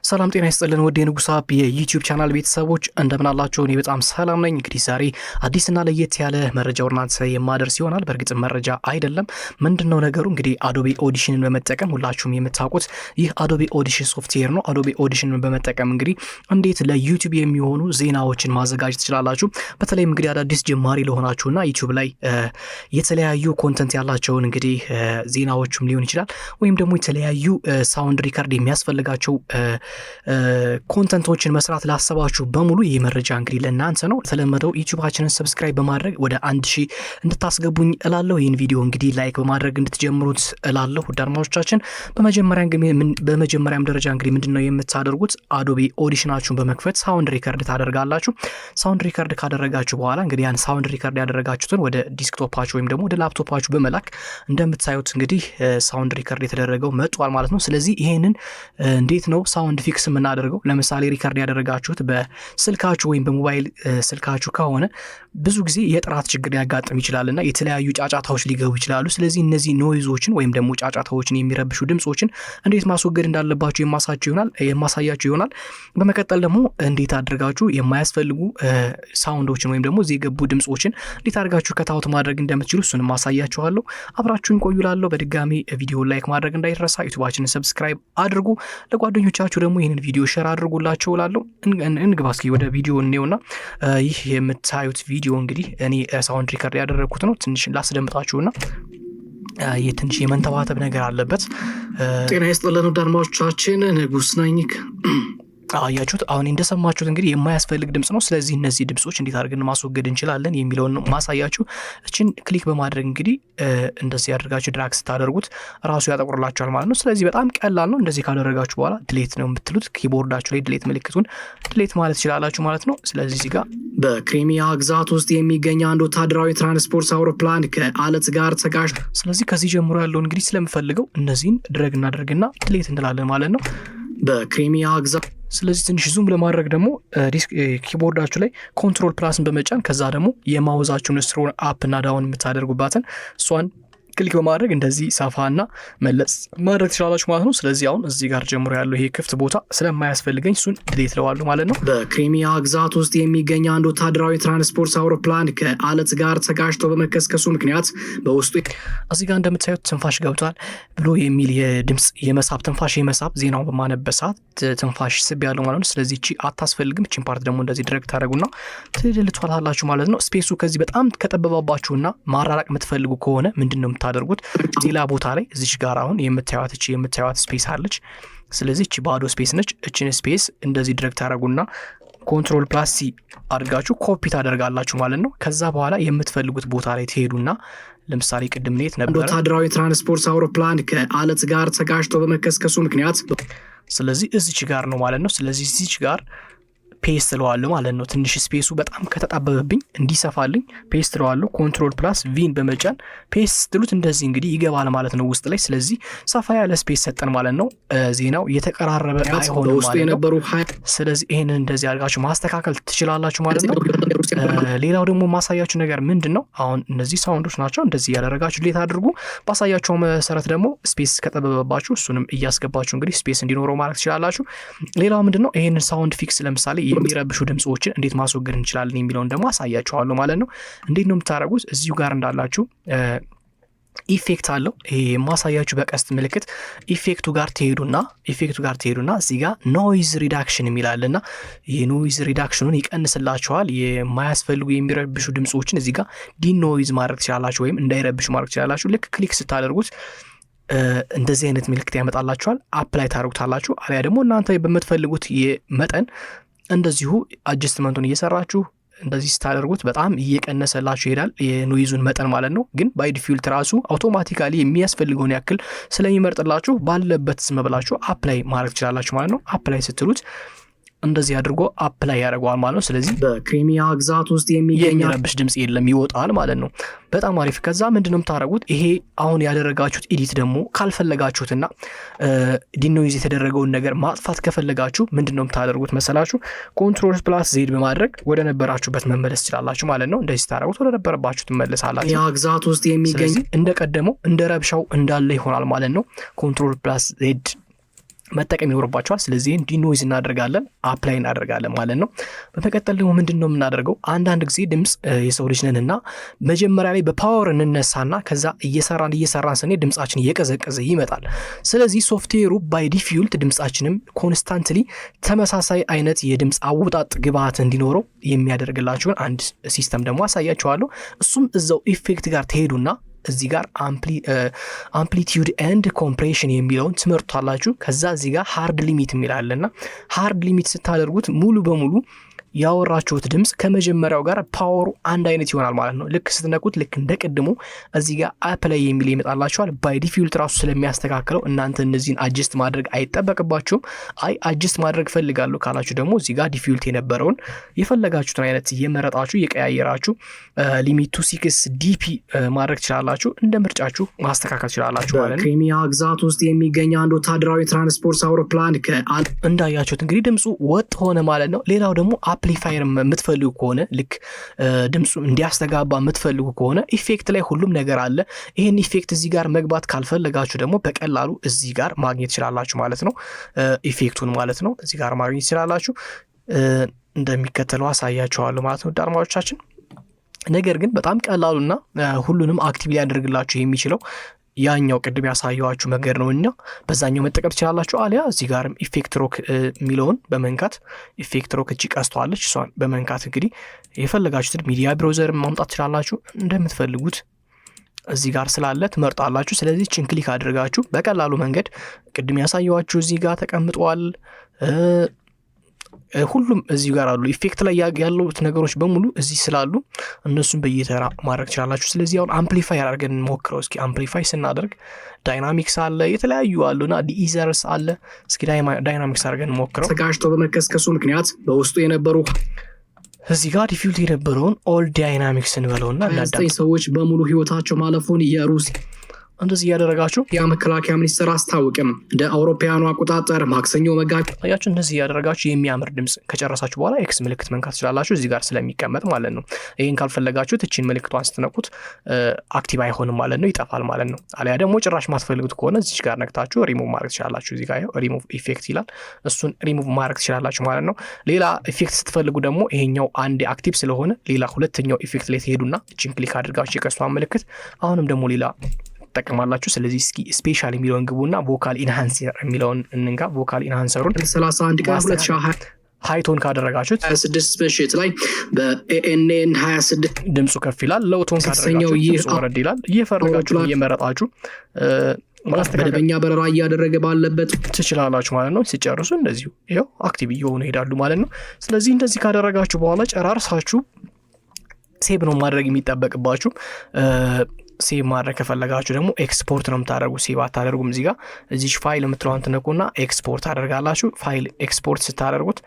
ሰላም ጤና ይስጥልን ውድ የንጉስ አፕ የ YouTube channel ቤተሰቦች፣ እንደምን አላችሁ? እኔ በጣም ሰላም ነኝ። እንግዲህ ዛሬ አዲስና ለየት ያለ መረጃ ወደ እናንተ የማደርስ ይሆናል። በእርግጥም መረጃ አይደለም። ምንድን ነው ነገሩ? እንግዲህ Adobe Audition ን በመጠቀም፣ ሁላችሁም የምታውቁት ይህ Adobe Audition software ነው። Adobe Audition ን በመጠቀም እንግዲህ እንዴት ለ YouTube የሚሆኑ ዜናዎችን ማዘጋጀት ትችላላችሁ። በተለይም እንግዲህ አዳዲስ ጀማሪ ለሆናችሁና YouTube ላይ የተለያዩ content ያላቸውን እንግዲህ ዜናዎችም ሊሆን ይችላል ወይም ደግሞ የተለያዩ sound record የሚያስፈልጋቸው content ኦችን መስራት ላሰባችሁ በሙሉ ይህ መረጃ እንግዲህ ለእናንተ ነው። የተለመደው YouTube ኣችንን subscribe በማድረግ ወደ 1000 እንድታስገቡኝ እላለሁ። ይህን ቪዲዮ እንግዲህ like በማድረግ እንድትጀምሩት እላለሁ። ውድ አድማጮቻችን፣ በመጀመሪያም ደረጃ እንግዲህ ምንድን ነው የምታደርጉት? Adobe Audition ኣችሁን በመክፈት sound record ታደርጋላችሁ። Sound record ካደረጋችሁ በኋላ እንግዲህ ያን sound record ያደረጋችሁትን ወደ desktop ኣችሁ ወይም ደግሞ ወደ ላፕቶፓችሁ በመላክ እንደምታዩት እንግዲህ sound record የተደረገው መጥቷል ማለት ነው። ስለዚህ ይሄንን እንዴት ነው sound fix የምናደርገው? ለምሳሌ record ያደረጋችሁት በስልካችሁ ወይም በሞባይል ስልካችሁ ከሆነ ብዙ ጊዜ የጥራት ችግር ሊያጋጥም ይችላል እና የተለያዩ ጫጫታዎች ሊገቡ ይችላሉ። ስለዚህ እነዚህ noise ኦችን ወይም ደግሞ ጫጫታዎችን፣ የሚረብሹ ድምፆችን እንዴት ማስወገድ እንዳለባችሁ የማሳያችሁ ይሆናል። በመቀጠል ደግሞ እንዴት አድርጋችሁ የማያስፈልጉ sound ኦችን ወይም ደግሞ እዚህ የገቡ ድምፆችን እንዴት አድርጋችሁ cut out ማድረግ እንደምትችሉ እሱንም አሳያችኋለሁ። አብራችሁን ቆዩ እላለሁ። በድጋሚ ቪዲዮ like ማድረግ እንዳይረሳ፣ YouTube ኣችንን subscribe አድርጉ። ለጓደኞቻችሁ ደግሞ ይህንን ቪዲዮ share አድርጉላቸው እላለሁ። እንግባ እስኪ ወደ ቪዲዮ እንየውና ይህ የምታዩት ቪዲዮ እንግዲህ እኔ sound record ያደረግኩት ነው። ትንሽ ላስደምጣችሁና የትንሽ የመንተባተብ ነገር አለበት። ጤና ይስጥልን ውድ አድማጮቻችን፣ ንጉስ ነኝ። አያችሁት? አሁን እንደሰማችሁት እንግዲህ የማያስፈልግ ድምፅ ነው። ስለዚህ እነዚህ ድምፆች እንዴት አድርገን ማስወገድ እንችላለን የሚለውን ነው ማሳያችሁ። እችን click በማድረግ እንግዲህ እንደዚህ አድርጋችሁ drag ስታደርጉት ራሱ ያጠቁርላችኋል ማለት ነው። ስለዚህ በጣም ቀላል ነው። እንደዚህ ካደረጋችሁ በኋላ delete ነው የምትሉት። Keyboard ኣችሁ ላይ delete ምልክቱን delete ማለት ትችላላችሁ ማለት ነው። ስለዚህ እዚህ ጋር በክሪሚያ ግዛት ውስጥ የሚገኝ አንድ ወታደራዊ ትራንስፖርት አውሮፕላን ከአለት ጋር ተጋጭቶ ስለዚህ ከዚህ ጀምሮ ያለውን እንግዲህ ስለምፈልገው እነዚህን drag እናደርግና delete እንላለን ማለት ነው። በክሪሚያ ግዛት ስለዚህ ትንሽ zoom ለማድረግ ደግሞ keyboard ኣችሁ ላይ control plus ን በመጫን ከዛ ደግሞ የ mouse ኣችሁን scroll up እና down የምታደርጉባትን እሷን click በማድረግ እንደዚህ ሰፋና መለስ ማድረግ ትችላላችሁ ማለት ነው። ስለዚህ አሁን እዚህ ጋር ጀምሮ ያለው ይሄ ክፍት ቦታ ስለማያስፈልገኝ እሱን delete እለዋለሁ ማለት ነው። በክሪሚያ ግዛት ውስጥ የሚገኝ አንድ ወታደራዊ ትራንስፖርት አውሮፕላን ከአለት ጋር ተጋጭቶ በመከስከሱ ምክንያት በውስጡ እዚህ ጋር እንደምታዩት ትንፋሽ ገብቷል ብሎ የሚል የድምፅ የመሳብ፣ ትንፋሽ የመሳብ፣ ዜናውን በማነበት ሰዓት ትንፋሽ ስብ ያለው ማለት ነው። ስለዚህ እቺ አታስፈልግም። እቺን part ደግሞ እንደዚህ drag ታደረጉና ትልቷታላችሁ ማለት ነው። Space ኡ ከዚህ በጣም ከጠበባባችሁና ማራራቅ የምትፈልጉ ከሆነ ምንድን ነው የምታደርጉት? ሌላ ቦታ ላይ እዚች ጋር አሁን የምታዩት እቺ የምታዩት space አለች። ስለዚህ እቺ ባዶ space ነች። እችን space እንደዚህ drag ታደረጉና control plus C አድርጋችሁ ኮፒ ታደርጋላችሁ ማለት ነው። ከዛ በኋላ የምትፈልጉት ቦታ ላይ ትሄዱና ለምሳሌ ቅድም ኔት አንድ ነበረ። ወታደራዊ ትራንስፖርት አውሮፕላን ከአለት ጋር ተጋጭቶ በመከስከሱ ምክንያት ስለዚህ እዚች ጋር ነው ማለት ነው። ስለዚህ እዚች ጋር paste እለዋለሁ ማለት ነው። ትንሽ space ኡ በጣም ከተጣበበብኝ እንዲሰፋልኝ paste እለዋለሁ። Control plus V ን በመጫን paste ስትሉት እንደዚህ እንግዲህ ይገባል ማለት ነው ውስጥ ላይ። ስለዚህ ሰፋ ያለ space ሰጠን ማለት ነው። ዜናው የተቀራረበ አይሆንም በውስጡ ማለት ነው። የነበሩ ስለዚህ ይህንን እንደዚህ አድርጋችሁ ማስተካከል ትችላላችሁ ማለት ነው። ሌላው ደግሞ ማሳያችሁ ነገር ምንድን ነው? አሁን እነዚህ sound ኦች ናቸው። እንደዚህ እያደረጋችሁ delete አድርጉ። ባሳያችሁ መሰረት ደግሞ space ከጠበበባችሁ እሱንም እያስገባችሁ እንግዲህ space እንዲኖረው ማድረግ ትችላላችሁ። ሌላው ምንድን ነው? ይህንን sound fix ለምሳሌ የሚረብሹ ድምፆችን እንዴት ማስወገድ እንችላለን የሚለውን ደግሞ አሳያችኋለሁ ማለት ነው። እንዴት ነው የምታደርጉት? እዚሁ ጋር እንዳላችሁ effect አለው። ይሄ የማሳያችሁ በቀስት ምልክት effect ኡ ጋር ትሄዱና እዚህ ጋር noise reduction የሚል አለና የ noise reduction ኑን ይቀንስላችኋል። የማያስፈልጉ የሚረብሹ ድምፆችን እዚህ ጋር denoise ማድረግ ትችላላችሁ፣ ወይም እንዳይረብሹ ማድረግ ትችላላችሁ። ልክ click ስታደርጉት እንደዚህ አይነት ምልክት ያመጣላችኋል። Apply ታደርጉታላችሁ። አሊያ ደግሞ እናንተ በምትፈልጉት የመጠን እንደዚሁ adjustment ኡን እየሰራችሁ እንደዚህ ስታደርጉት በጣም እየቀነሰላችሁ ይሄዳል፣ የ noise ኡን መጠን ማለት ነው። ግን by default ራሱ automatically የሚያስፈልገውን ያክል ስለሚመርጥላችሁ ባለበት ዝም ብላችሁ apply ማድረግ ትችላላችሁ ማለት ነው። Apply ስትሉት እንደዚህ አድርጎ apply ያደርገዋል ማለት ነው። ስለዚህ በክሪሚያ ግዛት ውስጥ የሚገኝ የሚረብሽ ድምፅ የለም፣ ይወጣል ማለት ነው። በጣም አሪፍ። ከዛ ምንድን ነው የምታደርጉት? ይሄ አሁን ያደረጋችሁት edit ደግሞ ካልፈለጋችሁትና denoise የተደረገውን ነገር ማጥፋት ከፈለጋችሁ ምንድን ነው የምታደርጉት መሰላችሁ? Control plus Z በማድረግ ወደ ነበራችሁበት መመለስ ትችላላችሁ ማለት ነው። እንደዚህ ስታደርጉት ወደ ነበረባችሁ ትመለሳላችሁ። ያ ግዛት ውስጥ የሚገኝ ስለዚህ እንደቀደመው እንደ ረብሻው እንዳለ ይሆናል ማለት ነው። Control plus Z መጠቀም ይኖርባችኋል። ስለዚህ denoise እናደርጋለን፣ apply እናደርጋለን ማለት ነው። በመቀጠል ደግሞ ምንድን ነው የምናደርገው? አንዳንድ ጊዜ ድምፅ የሰው ልጅ ነንና መጀመሪያ ላይ በ power እንነሳና ከዛ እየሰራን እየሰራን ስንሄድ ድምፃችን እየቀዘቀዘ ይመጣል። ስለዚህ ሶፍትዌሩ by default ድምፃችንም constantly ተመሳሳይ አይነት የድምፅ አወጣጥ ግብዓት እንዲኖረው የሚያደርግላችሁን አንድ system ደግሞ አሳያችኋለሁ። እሱም እዛው effect ጋር ትሄዱና እዚህ ጋር amplitude and compression የሚለውን ትመርጡታላችሁ። ከዛ እዚህ ጋር hard limit የሚል አለና hard limit ስታደርጉት ሙሉ በሙሉ ያወራችሁት ድምፅ ከመጀመሪያው ጋር power ኡ አንድ አይነት ይሆናል ማለት ነው። ልክ ስትነኩት ልክ እንደ ቅድሙ እዚህ ጋር apply የሚል ይመጣላችኋል። By default ራሱ ስለሚያስተካክለው እናንተ እነዚህን adjust ማድረግ አይጠበቅባችሁም። አይ adjust ማድረግ ፈልጋለሁ ካላችሁ ደግሞ እዚህ ጋር default የነበረውን የፈለጋችሁትን አይነት እየመረጣችሁ እየቀያየራችሁ limit to 6 dB ማድረግ ትችላላችሁ። እንደ ምርጫችሁ ማስተካከል ትችላላችሁ ማለት ነው። በክሪሚያ ግዛት ውስጥ የሚገኝ አንድ ወታደራዊ ትራንስፖርት አውሮፕላን እንዳያችሁት እንግዲህ ድምፁ ወጥ ሆነ ማለት ነው። ሌላው ደግሞ አምፕሊፋየር የምትፈልጉ ከሆነ፣ ልክ ድምፁ እንዲያስተጋባ የምትፈልጉ ከሆነ effect ላይ ሁሉም ነገር አለ። ይህን effect እዚህ ጋር መግባት ካልፈለጋችሁ ደግሞ በቀላሉ እዚህ ጋር ማግኘት ትችላላችሁ ማለት ነው። Effect ኡን ማለት ነው እዚህ ጋር ማግኘት ትችላላችሁ። እንደሚከተለው አሳያችኋለሁ ማለት ነው አድማጮቻችን። ነገር ግን በጣም ቀላሉና ሁሉንም active ሊያደርግላችሁ የሚችለው ያኛው ቅድም ያሳየኋችሁ መንገድ ነው እና በዛኛው መጠቀም ትችላላችሁ። አሊያ እዚህ ጋርም effect rock የሚለውን በመንካት፣ effect rock እጅ ቀስተዋለች፣ እሷን በመንካት እንግዲህ የፈለጋችሁትን media browser ማምጣት ትችላላችሁ። እንደምትፈልጉት እዚህ ጋር ስላለ ትመርጣላችሁ። ስለዚህ ይችን click አድርጋችሁ በቀላሉ መንገድ ቅድም ያሳየኋችሁ እዚህ ጋር ተቀምጧል። ሁሉም እዚሁ ጋር አሉ። Effect ላይ ያሉት ነገሮች በሙሉ እዚህ ስላሉ እነሱን በየተራ ማድረግ ትችላላችሁ። ስለዚህ አሁን amplify አድርገን እንሞክረው እስኪ። Amplify ስናደርግ dynamics አለ፣ የተለያዩ አሉና de-essers አለ። እስኪ dynamics አድርገን እንሞክረው። ተጋጭቶ በመከስከሱ ምክንያት በውስጡ የነበሩ እዚህ ጋር default የነበረውን all dynamics እንበለውና 29 ሰዎች በሙሉ ህይወታቸው ማለፉን የሩሲያ እንደዚህ እያደረጋችሁ የመከላከያ ሚኒስቴር አስታወቀም። እንደ አውሮፓውያኑ አቆጣጠር ማክሰኞ መጋቢት አያችሁ፣ እንደዚህ እያደረጋችሁ የሚያምር ድምፅ ከጨረሳችሁ በኋላ X ምልክት መንካት ትችላላችሁ፣ እዚህ ጋር ስለሚቀመጥ ማለት ነው። ይህን ካልፈለጋችሁት እችን ምልክቷን ስትነኩት active አይሆንም ማለት ነው፣ ይጠፋል ማለት ነው። አሊያ ደግሞ ጭራሽ ማትፈልጉት ከሆነ እዚች ጋር ነክታችሁ ሪሙቭ ማድረግ ትችላላችሁ። እዚህ ጋር ሪሙቭ ኢፌክት ይላል፣ እሱን ሪሙቭ ማድረግ ትችላላችሁ ማለት ነው። ሌላ effect ስትፈልጉ ደግሞ ይሄኛው አንዴ active ስለሆነ ሌላ ሁለተኛው effect ላይ ትሄዱና እችን click አድርጋችሁ የቀስቷን ምልክት አሁንም ደግሞ ሌላ ትጠቀማላችሁ። ስለዚህ እስኪ special የሚለውን ግቡና vocal enhancer የሚለውን እንንካ። Vocal enhancer ኡን 31 ቀን 2026 High tone ካደረጋችሁት ምሽት ላይ በ ANN 26 ድምፁ ከፍ ይላል። Low tone የተሰኘው ካደረጋችሁት ይህ ድምፁ ወረድ ይላል። እየፈለጋችሁ እየመረጣችሁ ማስተካከል መደበኛ በረራ እያደረገ ባለበት ትችላላችሁ ማለት ነው። ሲጨርሱ እንደዚሁ ይኸው active እየሆኑ ይሄዳሉ ማለት ነው። ስለዚህ እንደዚህ ካደረጋችሁ በኋላ ጨራርሳችሁ save ነው ማድረግ የሚጠበቅባችሁ። Save ማድረግ ከፈለጋችሁ ደግሞ ኤክስፖርት ነው የምታደርጉ፣ save አታደርጉም። እዚህ ጋር እዚች ፋይል የምትለዋን ትነኩና ኤክስፖርት ታደርጋላችሁ። File export ስታደርጉት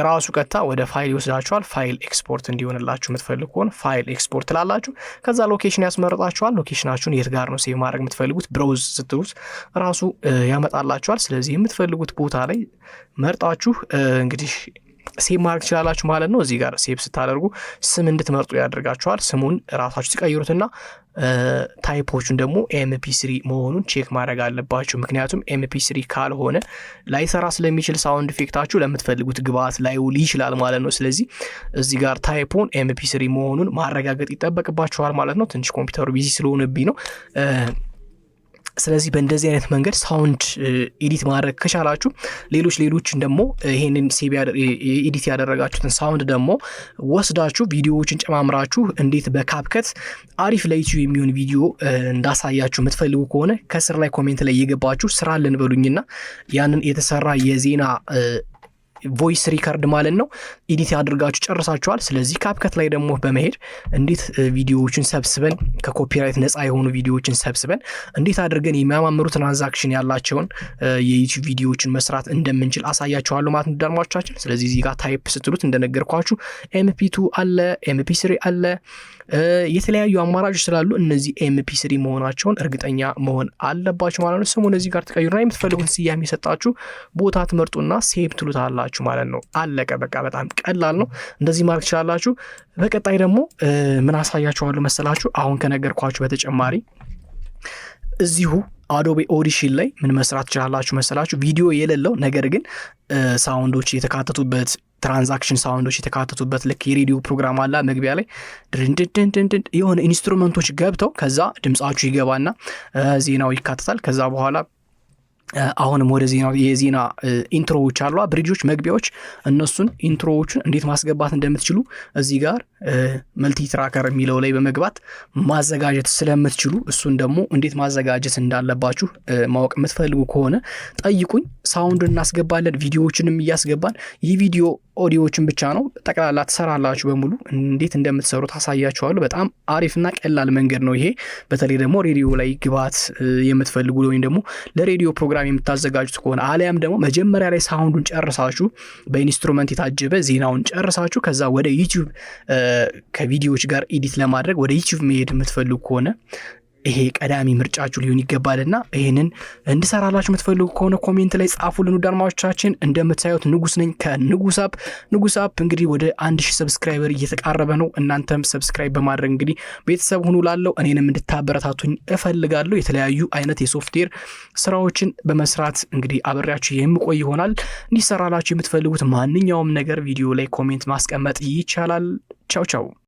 ራሱ ቀጥታ ወደ ፋይል ይወስዳችኋል። File export እንዲሆንላችሁ የምትፈልጉ ከሆነ file export ትላላችሁ። ከዛ location ያስመርጣችኋል። Location ኣችሁን የት ጋር ነው save ማድረግ የምትፈልጉት browse ስትሉት ራሱ ያመጣላችኋል። ስለዚህ የምትፈልጉት ቦታ ላይ መርጣችሁ እንግዲህ save ማድረግ ትችላላችሁ ማለት ነው። እዚህ ጋር save ስታደርጉ ስም እንድትመርጡ ያደርጋችኋል። ስሙን ራሳችሁ ትቀይሩትና type ኦቹን ደግሞ MP3 መሆኑን check ማድረግ አለባችሁ። ምክንያቱም MP3 ካልሆነ ላይሰራ ስለሚችል sound effect ኣችሁ ለምትፈልጉት ግብአት ላይውል ይችላል ማለት ነው። ስለዚህ እዚህ ጋር type ኡን MP3 መሆኑን ማረጋገጥ ይጠበቅባችኋል ማለት ነው። ትንሽ ኮምፒውተሩ busy ስለሆነብኝ ነው። ስለዚህ በእንደዚህ አይነት መንገድ sound edit ማድረግ ከቻላችሁ ሌሎች ሌሎችን ደግሞ ይሄንን save edit ያደረጋችሁትን sound ደግሞ ወስዳችሁ ቪዲዮዎችን ጨማምራችሁ እንዴት በ CapCut አሪፍ ለ YouTube የሚሆን ቪዲዮ እንዳሳያችሁ የምትፈልጉ ከሆነ ከስር ላይ comment ላይ እየገባችሁ ስራልን በሉኝና ያንን የተሰራ የዜና voice record ማለት ነው edit አድርጋችሁ ጨርሳችኋል። ስለዚህ CapCut ላይ ደግሞ በመሄድ እንዴት ቪዲዮዎችን ሰብስበን፣ ከ copyright ነፃ የሆኑ ቪዲዮዎችን ሰብስበን እንዴት አድርገን የሚያማምሩ transition ያላቸውን የ YouTube ቪዲዮዎችን መስራት እንደምንችል አሳያችኋለሁ ማለት ነው አድማጮቻችን። ስለዚህ እዚህ ጋር type ስትሉት እንደነገርኳችሁ MP2 አለ፣ MP3 አለ፣ የተለያዩ አማራጮች ስላሉ እነዚህ MP3 መሆናቸውን እርግጠኛ መሆን አለባችሁ ማለት ነው። ስሙን እዚህ ጋር ትቀይሩና የምትፈልጉትን ስያሜ የሰጣችሁ ቦታ ትመርጡና save ትሉታላችሁ ማለት ነው። አለቀ በቃ፣ በጣም ቀላል ነው። እንደዚህ ማድረግ ትችላላችሁ። በቀጣይ ደግሞ ምን አሳያችኋለሁ መሰላችሁ? አሁን ከነገርኳችሁ በተጨማሪ እዚሁ Adobe Audition ላይ ምን መስራት ትችላላችሁ መሰላችሁ? ቪዲዮ የሌለው ነገር ግን sound ኦች የተካተቱበት፣ transaction sound ኦች የተካተቱበት፣ ልክ የሬዲዮ ፕሮግራም አላ መግቢያ ላይ ድንድንድንድን የሆነ instrument ኦች ገብተው ከዛ ድምጻችሁ ይገባና ዜናው ይካተታል። ከዛ በኋላ አሁንም ወደ ዜና የዜና intro ዎች አሉ፣ bridge ኦች፣ መግቢያዎች። እነሱን intro ዎቹን እንዴት ማስገባት እንደምትችሉ እዚህ ጋር MultiTracker የሚለው ላይ በመግባት ማዘጋጀት ስለምትችሉ እሱን ደግሞ እንዴት ማዘጋጀት እንዳለባችሁ ማወቅ የምትፈልጉ ከሆነ ጠይቁኝ። Sound ኡን እናስገባለን፣ ቪዲዮዎችንም እያስገባን ይህ ቪዲዮ ኦዲዮዎችን ብቻ ነው፣ ጠቅላላ ትሰራላችሁ። በሙሉ እንዴት እንደምትሰሩ ታሳያችኋለሁ። በጣም አሪፍና ቀላል መንገድ ነው ይሄ። በተለይ ደግሞ ሬዲዮ ላይ ግብአት የምትፈልጉ ወይም ደግሞ ለሬዲዮ ፕሮግራም የምታዘጋጁት ከሆነ፣ አሊያም ደግሞ መጀመሪያ ላይ sound ኡን ጨርሳችሁ፣ በ instrument የታጀበ ዜናውን ጨርሳችሁ፣ ከዛ ወደ YouTube ከቪዲዮዎች ጋር edit ለማድረግ ወደ YouTube መሄድ የምትፈልጉ ከሆነ ይሄ ቀዳሚ ምርጫችሁ ሊሆን ይገባልና ይህንን እንድሰራላችሁ የምትፈልጉ ከሆነ comment ላይ ጻፉልን። ውድ አድማጮቻችን፣ እንደምታዩት ንጉስ ነኝ ከንጉስ አፕ። ንጉስ አፕ እንግዲህ ወደ 1000 subscriber እየተቃረበ ነው። እናንተም subscribe በማድረግ እንግዲህ ቤተሰብ ሁኑ ላለው እኔንም እንድታበረታቱኝ እፈልጋለሁ። የተለያዩ አይነት የሶፍትዌር ስራዎችን በመስራት እንግዲህ አብሬያችሁ የምቆይ ይሆናል። እንዲሰራላችሁ የምትፈልጉት ማንኛውም ነገር ቪዲዮ ላይ comment ማስቀመጥ ይቻላል። ቻው ቻው።